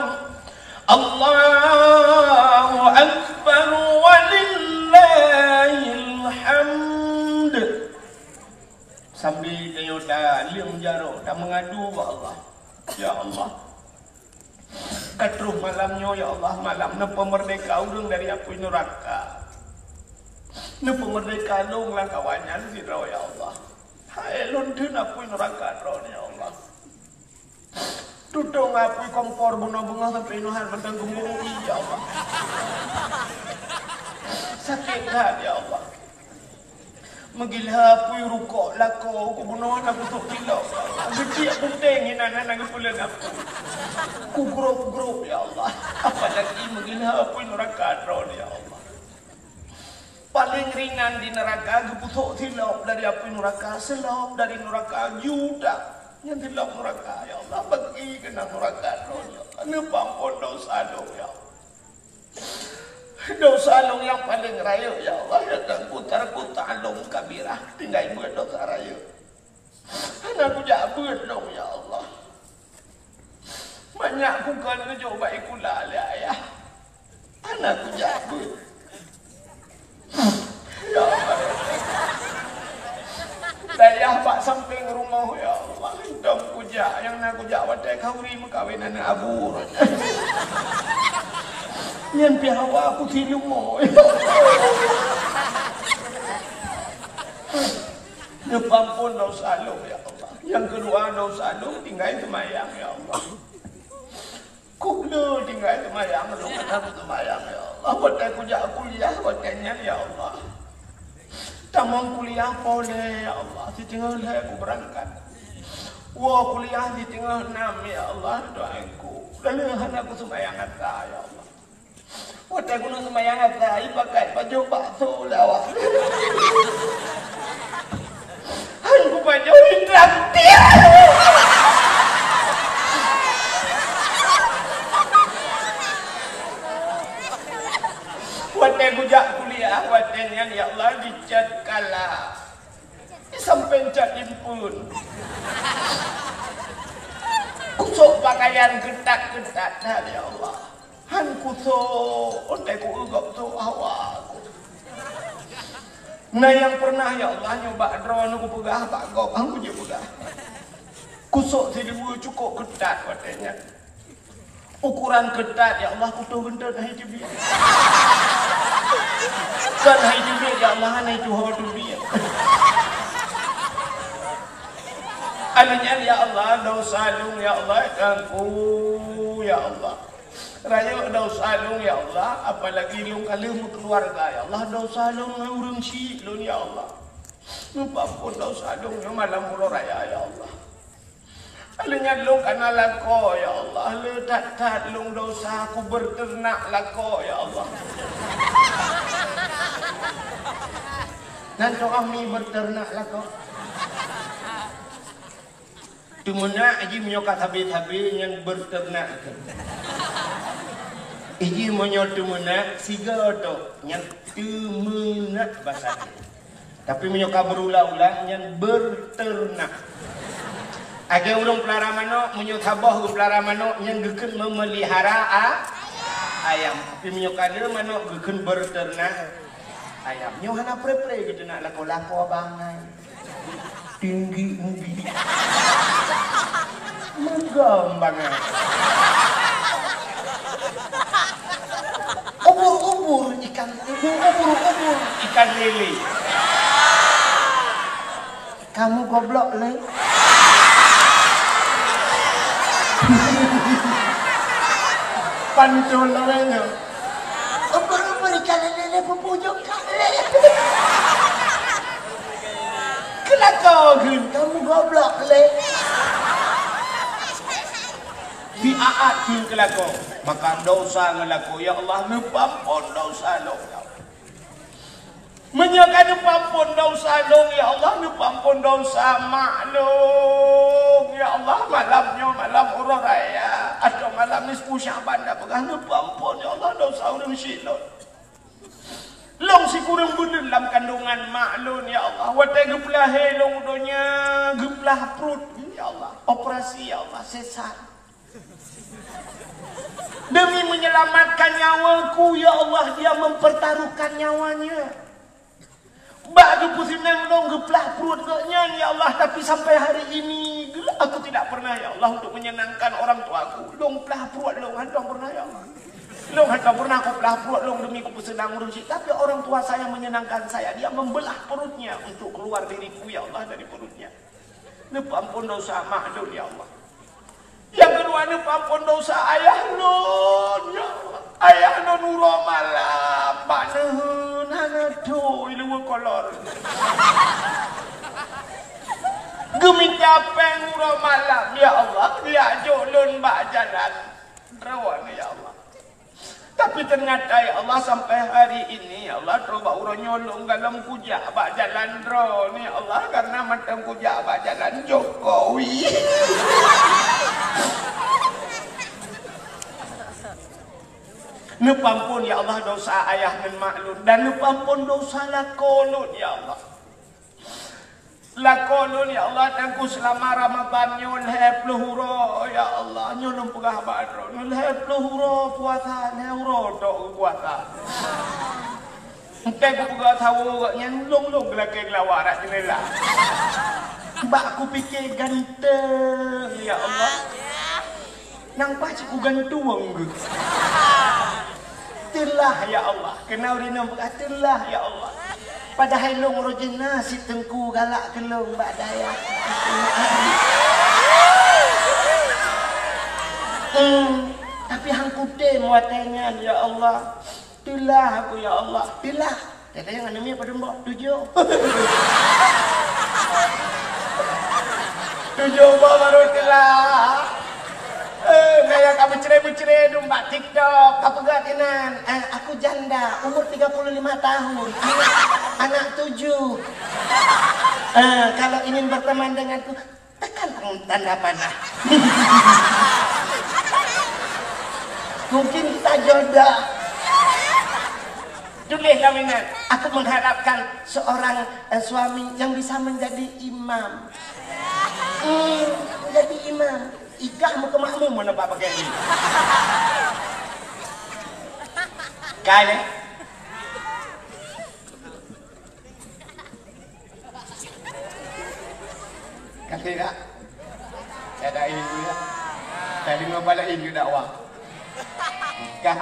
Allahu akbar, walillahil hamd. Sambil tanyoe taleueng jaroe, tameungadu bak Allah. Ya Allah, Ka troh malam nyoe, ya Allah, malam neupeumeurdeka ureuëng dari apui nuraka. Neupeumeurdeka lôn lam kawan nyan sidroe, ya Allah. Hai lôn theun apui nuraka droeneuh, ya Allah. Tutong apui kompor bunoe beungoh sampoe inoe han mantong geumuri, ya Allah. Sakét that, ya Allah. Meugila apui rukok lakoe, kubunoe na kusok kilok. Geuciek puténg inan hana geupeuleueng apui. Kugrôp-grôp, ya Allah. Apalagi meugila apui nuraka droeneuh, ya Allah. Paléng ringan di nuraka geupusok silop dari apui nuraka, silop dari nuraka juta. Nyan silop nuraka, ya Allah. Bagi keunan nuraka droeneuh, ya Allah. Neupeuampon desya lôn, ya Allah. Desya lôn nyang paléng rayeuk, ya Allah, nyang kutar-kutar lôn kabirah, tinggai beuet desya rayeuk. Hana kujak beuet lôn, ya Allah. Manyak kukon geujok bak sikula lé ayah. Hana kujak beuet. Ya Allah. Dayah bak sampéng rumoh, ya Allah. Dong kujak, nyang na kujak watée khanduri meukawen aneuk abu. Nyan pih hawa aku silumo. Neupeuampon desya lôn, ya Allah. Nyang keudua, desya lôn tinggai seumayang, ya Allah. Kuk le tinggai seumayang, lôn hana seumayang, ya Allah. Watée kujak kuliah, watée nyan, ya Allah. Tamong kuliah poh lhée, ya Allah. Siteungoh lhée kubeurangkat. Woe kuliah siteungoh nam, ya Allah, doaku. Lalu hana kuseumayang atra, ya Allah. Watée kuneuk seumayang atra, ipakai pajoh bakso lé awak. Han kupajoh indra kutir. Watée kujak kuliah, watée nyan, ya Allah, dicat kala. Sampai cat impeuen. Kusok pakaian keutat-keutat that, ya Allah. Han kusok, watée kueugop sôk hawa ku. Na nyang pernah, ya Allah, nyoe bak droeneuh kupeugah, bak gob han kujeuet peugah. Kusok siluweue cukôp keutat watée nyan. Ukuran keutat, ya Allah, kutoh geuntot hai teubiet. Kon hai teubiet, ya Allah, han hai tuho teubiet. Aneuk nyan, ya Allah, desya lôn, ya Allah, ganggu, ya Allah. Rayeuk desya lôn, ya Allah, apalagi lôn ka lheueh meukeuluwarga, ya Allah, desya lôn ngon ureuëng syiek lôn, ya Allah. Neupeuampon desya lôn nyoe malam uroe raya, ya Allah. Aneuk nyan lôn ka na lakoe, ya Allah, le that-that lôn desya kubeurteunak lakoe, ya Allah. Nan toh mi beurteunak lakoe. Teumeunak jih meunyoe ka sabe-sabe nyan beurteunak. Jih meunyoe teumeunak sigoe toh nyan teumeunak basa. Tapi meunyoe ka beurula-ula nyan beurteunak. Lagée ureuëng peulara manok, meunyoe saboh geupeulara manok nyan geukheun meumeulihara a-, ayam. Tapi meunyoe ka le manok geukheun beurteunak ayam. Nyoe hana pre-pre geuteunak lakoe-lakoe bangai. Tinggi-tinggi. Meugom bangai. Ubur-ubur ikan, ubur-ubur ikan lele. Kamu goblok le. Pantun namanya. Ubur-ubur ikan lele, lele pupujung kak le. Kenapa gin kamu goblok le? Di aat gin kelako. Maka dosa ngelako, ya Allah, neupeuampon dosa lom. Meunyoe ka neupeuampon dosa lôn, ya Allah, neupeuampon dosa mak lôn. Ya Allah, malam nyoe malam uroe raya, atau malam nisfu Sya'ban, dak peugah neupeuampon, ya Allah, dosa ureuëng syiek lôn. Lôn sikureueng buleuen lam kandungan mak lôn, ya Allah. Watée geupeulahé lôn u donya, geuplah pruet, ya Allah. Operasi, ya Allah, sesar. Demi menyelamatkan nyawaku, ya Allah, dia mempertaruhkan nyawanya. Bak geupeuseunang lôn geuplah pruet geuh nyan, ya Allah, tapi sampai hari ini geuh aku tidak pernah, ya Allah, untuk menyenangkan orang tuaku. Lôn plah pruet lôn hantom pernah, ya Allah. Lôn hantom pernah kuplah pruet lôn demi kupeuseunang ureueng syik, tapi orang tua saya menyenangkan saya. Dia membelah perutnya untuk keluar diriku, ya Allah, dari perutnya. Neupeuampon dosa mak lôn, ya Allah. Nyang keudua, neupeuampon dosa ayah lôn, ya Allah. Ayah lôn uroe malam bak neuheun hana thô i luwa kolor. Geumita péng uroe malam, ya Allah, geujak jok lôn bak jalan droeneuh, ya Allah. Tapi ternyata, ya Allah, sampai hari ini, ya Allah, troh bak uroe nyoe lôn galom kujak bak jalan droeneuh, ya Allah, karena mantong kujak bak jalan Jokowi. Neupeuampon, ya Allah, dosa ayah ngon mak lôn, dan neupeuampon dosa lakoe lôn, ya Allah. Lakoe lôn, ya Allah, Teungku, seulama Ramadhan nyoe lhèe plôh uroe, ya Allah, nyoe lôn peugah bak droeneuh, lhèe plôh uroe puasa, lhèe uroe tok geupuasa. Entah kupeugah sawoe gobnyan, lôn-lôn geulakèe geulawa rot jeunela. Bak kupike ganteng, ya Allah. Nang paih cit kugantueng geuh. Teulah, ya Allah. Keunoe ureueng inong peugah, "Teulah, ya Allah." Padahai lôn roh jeunah si Teungku galak keu lôn bak dayah. Hmm, tapi han kutem watèe nyan, ya Allah. Teulah aku, ya Allah. Teulah. Teulah nyang aneuk miet padum boh? Tujoh. Tujoh boh baru teulah. Eh, gaya ka meucre-meucre dum bak TikTok. Ka peugah inan, eh, aku janda, umur tiga puluh lima tahun. Anak, anak tujuh. Eh, kalau ingin berteman denganku, tekan tanda panah. Mungkin kita jodoh. Tulis laminan. Aku mengharapkan seorang, eh, suami yang bisa menjadi imam. Hmm, menjadi imam. Ikah muka makmum mana pak pakai ni? Kaya. Kata tak? Saya dah ilmu ya. Saya dengar bala ilmu dakwah. Kah?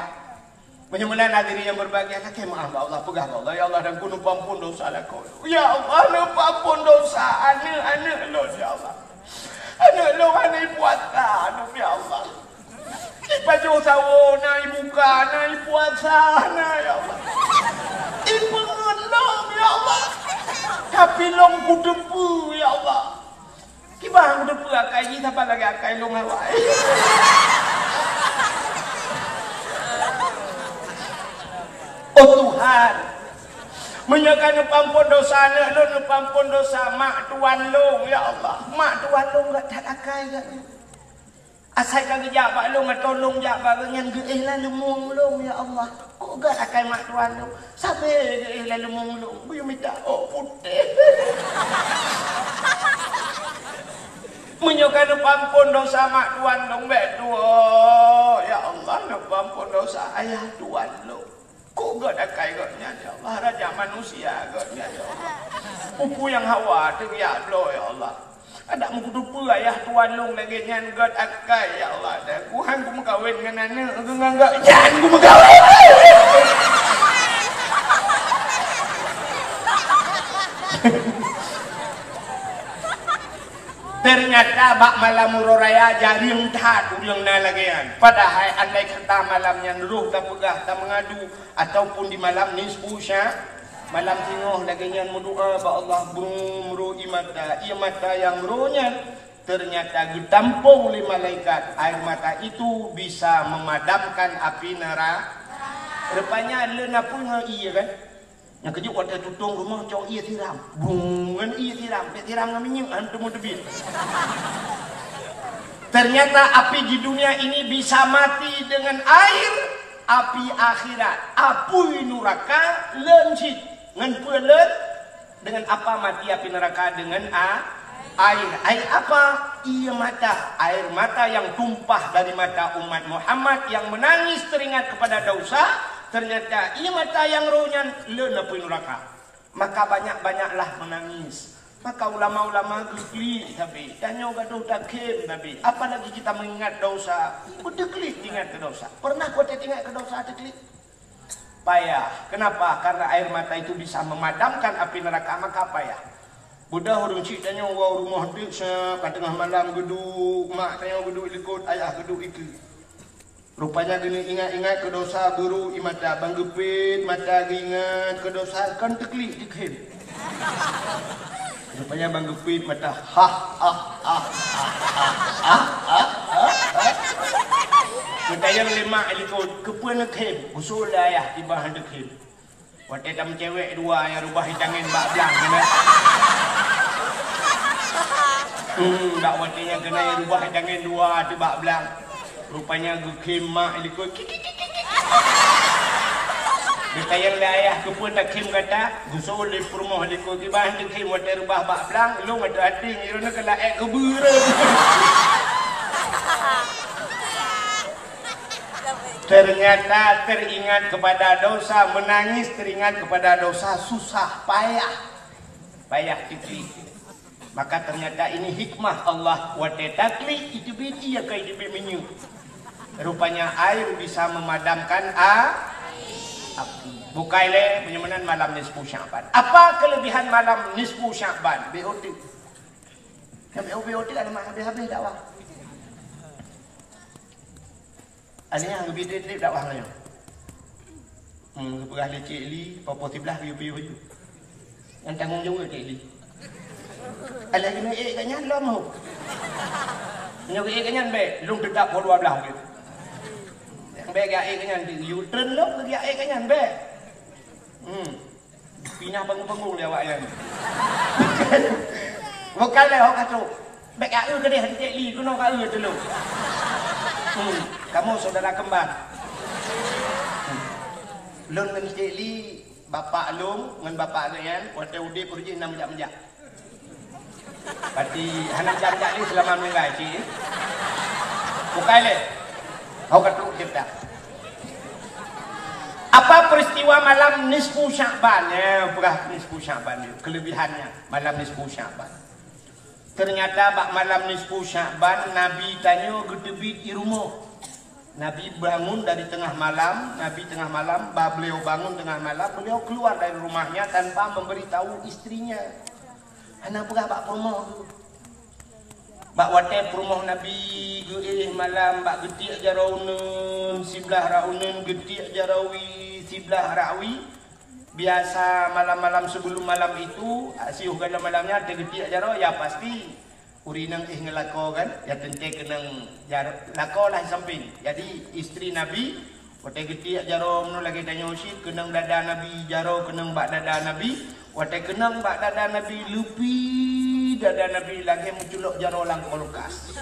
Meunyoe meunan hadirin yang berbahagia, lakèe meu'ah bak Allah, peugah bak Allah, "Ya Allah, dan ku neupeuampon dosa lakoe. Ya Allah, neupeuampon dosa aneuk-aneuk lôn, ya Allah. Aneuk lôn hana ipuasa, aneuk, ya Allah. Ipajoh sawoe na, ibuka na, ipuasa na, ya Allah. Ipeungeut lôn, ya Allah. Tapi lôn kuteupeue, ya Allah." Kiban kuteupeue akai jih saban lagèe akai lôn awai. Oh Tuhan, meunyoe ka neupeuampon dosa aneuk lôn, neupeuampon dosa mak tuan lôn, ya Allah. Mak tuan lôn gèt that akai gèt nyan. Asai ka geujak bak lôn, atau lôn jak bak geuh nyan, geuéh lam leumueng lôn, ya Allah. Kok gèt akai mak tuan lôn? Sabé geuéh lam leumueng lôn, beu mita ôk putéh. Meunyoe ka neupeuampon dosa mak tuan lôn, bèk tuwoe, ya Allah, neupeuampon dosa ayah tuan lôn. Kok gèt akai gèt nyan, ya Allah, raja manusia gèt nyan, ya Allah. Peue-peue nyang hawa teubiet bloe, ya Allah. Adak meukuteupeue ayah tuan lôn lagèe nyan gèt akai, ya Allah. Dan ku han kumeukawen ngon aneuk, ngon gèt nyan kumeukawen. Ternyata bak malam uroe raya jareueng that ureueng na lagèe nyan. Padahai andai kata malam nyan roh tapeugah, tameungadu, ataupun di malam nisfu sya-, malam singoh lagèe nyan meudoa bak Allah, brung, meuro ie mata, ie mata nyang meuro nyan ternyata geutampông lé malaikat, air mata itu bisa memadamkan api nera-, rupanya le na peue ngon ie kan? Nyang keujeuet watèe tutông rumoh cok ie siram. Bung, ngon ie siram, bèk siram ngon minyeuk, han teumèe teubiet. Ternyata api di dunia ini bisa mati dengan air, api akhirat, apui nuraka leuen cit. Ngon peue leuen? Dengan apa mati api neraka? Dengan a-, air. Air apa? Ie mata. Air mata yang tumpah dari mata umat Muhammad yang menangis teringat kepada dosa, ternyata ie mata nyang roh nyan leuen apui nuraka. Maka banyak-banyaklah menangis. Maka ulama-ulama geuklik sabe, tanyoe gadoh takhém sabe. Apalagi kita mengingat dosa, beuteuklih ingat keu dosa. Pernah watée ingat keu dosa teuklik? Payah. Kenapa? Karena air mata itu bisa memadamkan api neraka, maka payah. Beudôh ureuëng chik tanyoe woe rumoh teuk seueb, ka teungoh malam geuduek, mak tanyoe geuduek likot, ayah geuduek ikeue. Rupanya geuneuk ingat-ingat keu dosa, beuruk ie mata, ban geupét mata geuingat keu dosa, kon teuklik jikheun. Rupanya ban geupét mata, ha ha ha ha ha ha ha. Geutanyong lé mak likot, keupeue neukheun? Usul lé ayah tiba han teukheun. Watée tameucewek dua nyang reubah itangen bak blang, kan? Hmm, bak watée nyang keunan nyang reubah itangen dua teuh bak blang. Rupanya geukhém mak likot. Geutanyong lé ayah, "Keupeue takhém gata?" Geuseuôt lé peurumoh likot, "Kiban takhém watée reubah bak blang, lôn ateueh até ngieng droeneuh keu laék keubeureueng." Ternyata teringat kepada dosa, menangis teringat kepada dosa, susah, payah. Payah teuklik. Maka ternyata ini hikmah Allah, watée taklik, iteubiet ie ka iteubiet minyeuk. Rupanya air bisa memadamkan a-, api. Bukai lé, meunyoe meunan malam nisfu Sya'ban. Apa kelebihan malam nisfu Sya'ban? B O T. Kan B O T ada mak habéh-habéh dakwah. Ada nyang geubidit-bidit dakwah nyoe. Hmm, geupeugah lé Cik Li, poh-poh siblaih geuyue piôh laju. Nyang tanggong jaweueb Cik Li. Alah keuneuk ék gobnyan lom ho. Nyoe geuék gobnyan bék, lôn teutap poh dua blaih ukeue. Nyang bék geuék gobnyan, U-turn lom geuék gobnyan bék. Hmm. Pinah bangung-bangung lé awak nyan. Bukan lé ho ka trok. Bék ka eu keudeh di Cik Li, keunoe ka eu teulok. Hmm, kamoe saudara kembar. Hmm. Lôn ngon Cik Li, bapak lôn ngon bapak geuh nyan, watée udeb ureuëng jih na meujak-meujak. Berarti hana jak-jak lé seulama meuninggai cit. Bukai lé. Ho ka trok cit dah. Apa peristiwa malam nisfu Sya'ban? Ya, peugah nisfu Sya'ban ni, kelebihannya malam nisfu Sya'ban. Ternyata bak malam nisfu Sya'ban, Nabi tanyoe geuteubiet i rumoh. Nabi bangun dari tengah malam, Nabi tengah malam, ba beliau bangun tengah malam, beliau keluar dari rumahnya tanpa memberitahu istrinya. Hana peugah bak peurumoh geuh. Bak watée peurumoh Nabi geuéh malam bak geutiek jaroe uneun, siblaih rak uneun, geutiek jaroe wie, siblaih rak wie. Biasa malam-malam sebelum malam itu, siôh gohlom malam nyan teugeutiek jaroe, ya pasti ureuëng inong éh ngon lakoe kan, ya teuntée keunong jar-, lakoe lah sampéng. Jadi isteri Nabi, watée geutiek jaroe meunoe lagée tanyoe cit, keunong dada Nabi, jaroe keunong bak dada Nabi. Watée keunong bak dada Nabi, leupie dada Nabi lagée meuculok jaroe lam kulkas.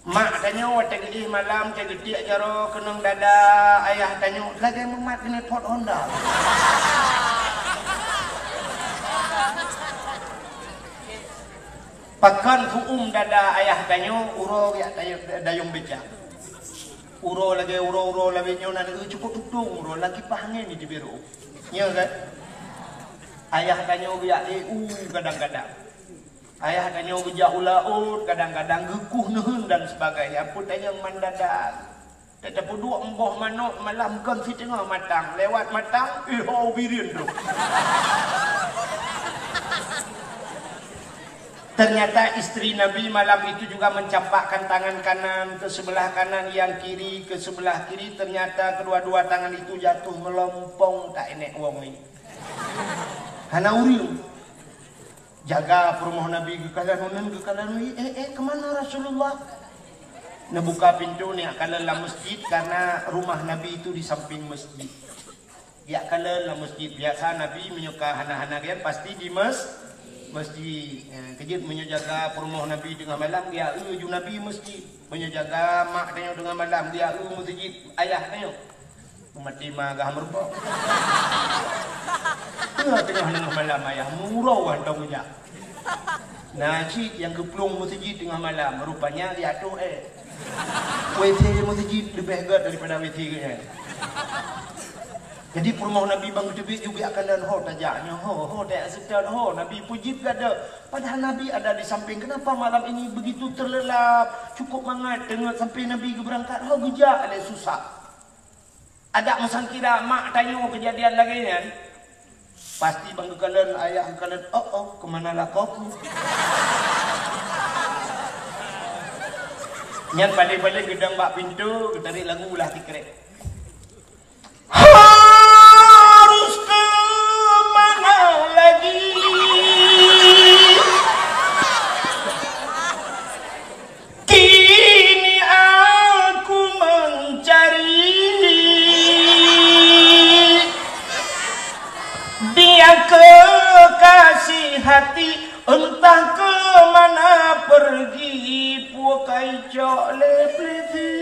Mak tanyoe watée geuéh malam, watée geutiek jaroe keunong dada ayah tanyoe lagée mumat keuneuk pot Honda. Pakon huköm dada ayah tanyoe uroe geujak dayong, dayong beca. Uroe lagée uroe-uroe lagée nyoe na, eh, cukôp tutong uroe lagi pah angén di teubiet rôh. Nyo kan? Ayah tanyoe geujak E U kadang-kadang. Ayah tanyoe geujak u laôt kadang-kadang, geukueh neuheun dan sebagainya. Peue tanyoe mandada. Teutap peuduek meuboh manok malam kon siteungoh matang. Lewat matang, iho bireuen droe. Ternyata istri Nabi malam itu juga mencampakkan tangan kanan ke sebelah kanan, yang kiri ke sebelah kiri. Ternyata kedua-dua tangan itu jatuh melompong, tak ének wong lé. Hana ureuëng. Jaga peurumoh Nabi geukalon uneun, geukalon wie, "Eh, eh, kemana Rasulullah?" Neubuka pintoe, neujak kalon lam masjid, karena rumah Nabi itu di samping masjid. Geujak kalon lam masjid. Biasa Nabi meunyoe ka hana-hana gét, pasti di mas-, masjid. Eh, keujeuet meunyoe jaga peurumoh Nabi teungoh malam, geujak eu ju Nabi masjid. Meunyoe jaga mak tanyoe teungoh malam, geujak eu masjid ayah tanyoe. Meumaté ma gah meurumpok. Teungoh-teungoh malam ayah meuroe hantong jak. Na cit nyang geuplueng meuseujid teungoh malam, rupanya geujak atoh ék. W C meuseujid leubeh gét daripada W C geuhnyan. Jadi peurumoh Nabi ban geuteubiet juga akan dan ho tajak nyoe, ho, ho tajak seutôt, ho Nabi peujeuet gata. Padahal Nabi ada di samping. Kenapa malam ini begitu terlelap? Cukup mangat, teungeut sampai Nabi geubeurangkat, ho geujak lé susah. Adak meusangkira mak tanyoe kejadian lagée nyan, pasti ban geukalon, ayah geukalon, "Oh, oh, kemana lakoku?" Nyan paléng-paléng geudong bak pintoe, geutarék lagu ulah tikrek. Harus ke mana lagi? Kini aku mencari dia kekasih hati, entah ke mana pergi, pukai cok lé pliti.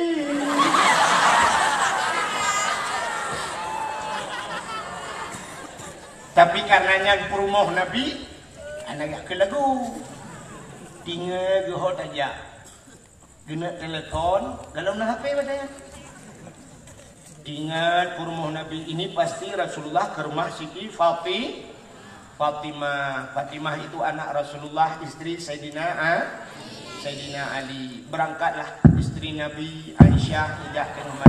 Tapi karena nyan peurumoh Nabi, hana geujak keu lagu. Tinggai geuhot aja. Geuneuk telepon, golom na H P padahai. Ingat, peurumoh Nabi ini pasti Rasulullah ke rumah Siti Fati-, Fatimah. Fatimah itu anak Rasulullah, istri Saidina A-, Saidina Ali. Berangkatlah istri Nabi, Aisyah, geujak ke rumah.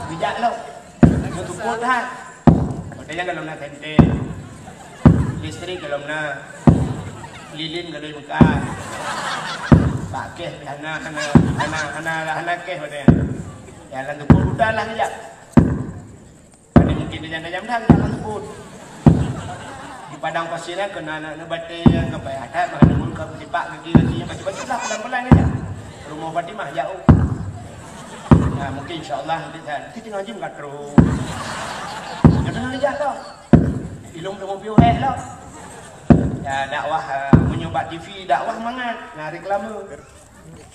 Geujak lom. Beutupot that. Watée nyan golom na senter. Listrik golom na. Lilin golom meukat. Bak keh pih hana, hana, hana, hana, hana keh watée nyan. Ya, lam teupot buta lah geujak. Pada mungkin tajam-tajam dah geujak lam teupot. Di padang pasir nyan keu na aneuk batée nyang ka payah that, maka neumul ka meusipak gaki-gaki nyang bacut-bacut lah, pelan-pelan geujak. Rumoh Fatimah jauh. Nah, mungkin insya Allah nanti saya, nanti tengah jam ka trok. Jangan lejak tau. Ilong tengok piôh hek tau. Ya, dakwah, eh, meunyoe bak T V, dakwah mangat. Nah, reklame.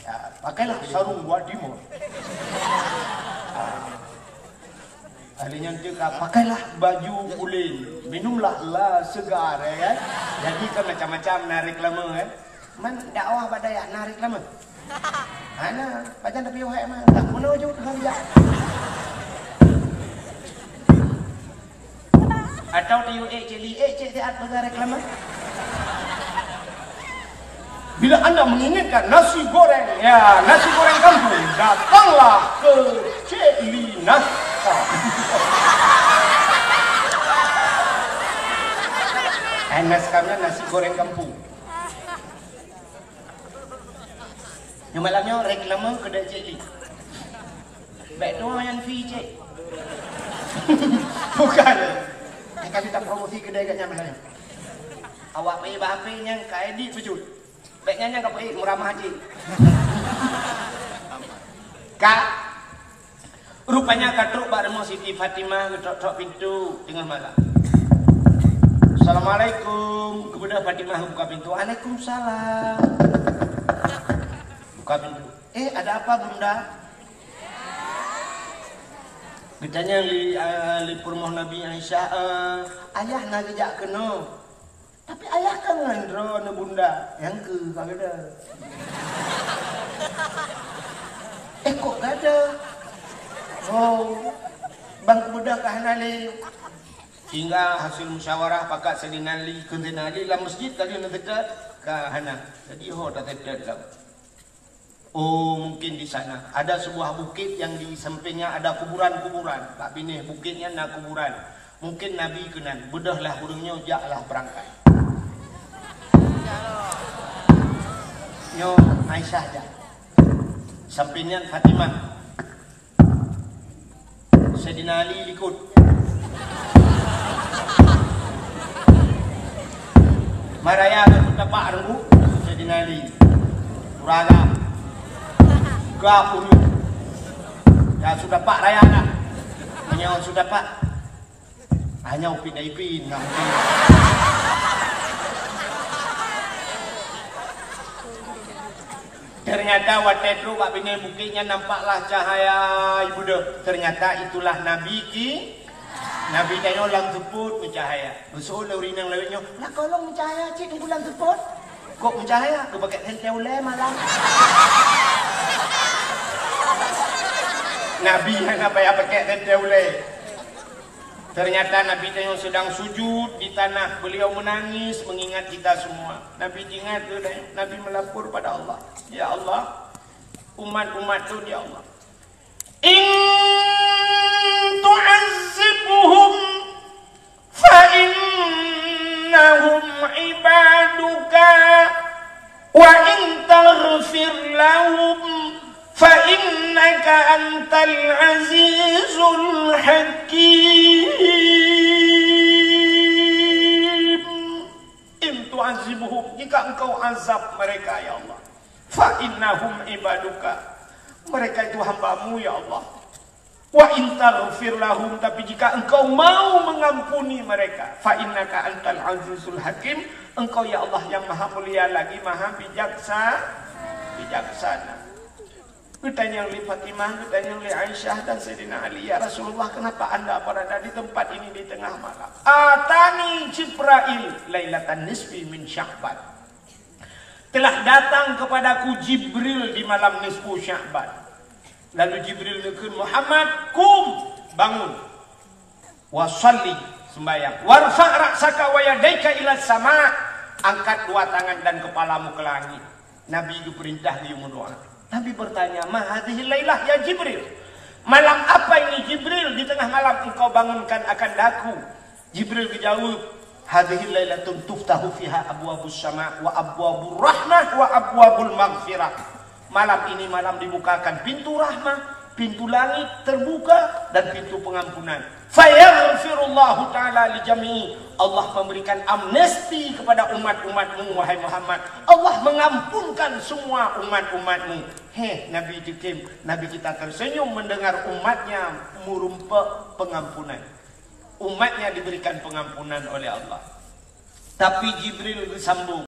Ya, pakailah sarung buat timur. Ah. Ahli nyan teuka, pakailah baju kulit. Minumlah la segar, ya kan? Jadi kan macam-macam na reklame, kan? Man dakwah bak dayah na reklame. Hana, pajan tapi wahai mah, tak guna je udah dia. Atau tiu eh cili eh cek siat bagi reklame. Bila anda menginginkan nasi goreng, ya, nasi goreng kampung, datanglah ke Cik Lina. Eh, nasi kami nasi goreng kampung. Nyoe malam nyoe reklame keu Cik Li. Bèk tuwoe nyan fee, Cik. Bukan. Nyan ka mita promosi keudè geuh nyan malam nyoe. Awak peuék bak H P nyan ka edit bacut. Bèk nyan, nyan ka peuék murah mahal, Cik. Ka. Rupanya ka trok bak rumoh Siti Fatimah, geutok-tok pintoe teungoh malam. "Assalamualaikum." Keumudian Fatimah buka pintoe. "Waalaikumsalam." Buka pintoe. "Eh, ada apa, Bunda?" Geutanyong lé, eh, lé peurumoh Nabi Aisyah, eh, "Ayah na geujak keunoe?" "Tapi ayah kan ngon droeneuh, Bunda." "Nyang keu ka geuda." "Eh, kok gada?" "Oh, bang keumudian ka hana lé." Hingga hasil musyawarah pakat Saidina Ali, keu Saidina Ali lam masjid tadi na teuka ka hana. Jadi ho ta teuka lam. Oh, mungkin di sana ada sebuah bukit yang di sampingnya ada kuburan-kuburan. Bak binéh bukitnya na kuburan. Mungkin Nabi keunan. Beudôhlah ureuëng nyoe, jaklah beurangkat. Nyoe Aisyah jak. Samping nyan Fatimah. Saidina Ali likot. Maraya ka su tapak reubu Saidina Ali. Uraga. Gap ureuëng. Ya su tapak raya dah. Meunyoe su tapak. Hanya upin ipin. Ternyata watée trok bak binéh bukét nyan nampaklah cahaya ibu deuh. Ternyata itulah Nabi ki, Nabi tanyoe lam seupôt meucahaya. Geuseuôt lé ureuëng inong lawét nyoe, "Lakoe lôn meucahaya cit teungku lam seupôt." "Kok meucahaya?" "Geupakèk sentée ulée malam." Nabi hana payah pakai teuntèe ulèe. Ternyata Nabi tanyoe sedang sujud di tanah. Beliau menangis mengingat kita semua. Nabi jingat tu, Nabi melapor pada Allah. Ya Allah, umat-umat tu, ya Allah. In tu'azzibhum fa innahum ibaduka wa in taghfir lahum fa innaka antal azizul hakim. In tu'azzibhum, jika engkau azab mereka, ya Allah, fa innahum ibaduka, mereka itu hamba-Mu, ya Allah. Wa in taghfir lahum, tapi jika Engkau mau mengampuni mereka, fa innaka antal azizul hakim, Engkau, ya Allah, yang maha mulia lagi maha bijaksa-, bijaksana. Geutanyong lé Fatimah, geutanyong lé Aisyah dan Sayyidina Ali, "Ya Rasulullah, kenapa Anda berada di tempat ini di tengah malam?" Atani Jibrail lailatan nisfi min Sya'ban. Telah datang kepadaku Jibril di malam nisfu Sya'ban. Lalu Jibril neukheun, "Muhammad, kum, bangun. Wa shalli, sembahyang. Warfa' ra'saka wa yadaika ila sama, angkat dua tangan dan kepalamu ke langit." Nabi geupeurintah geuyue meudoa. Nabi bertanya, "Ma hadhil lailah ya Jibril? Malam apa ini Jibril, di tengah malam engkau bangunkan akan daku?" Jibril geujaweueb, "Hadhil lailatun tuftahu fiha abwabus sama wa abwabur rahmah wa abwabul maghfirah." Malam ini malam dibukakan pintu rahmah, pintu langit terbuka, dan pintu pengampunan. Fayaghfirullahu ta'ala li jami'i. Allah memberikan amnesti kepada umat-umat-Mu, wahai Muhammad. Allah mengampunkan semua umat-umat-Mu. Heh, Nabi Jibril, Nabi kita tersenyum mendengar umatnya merumpok pengampunan. Umatnya diberikan pengampunan oleh Allah. Tapi Jibril geusambung,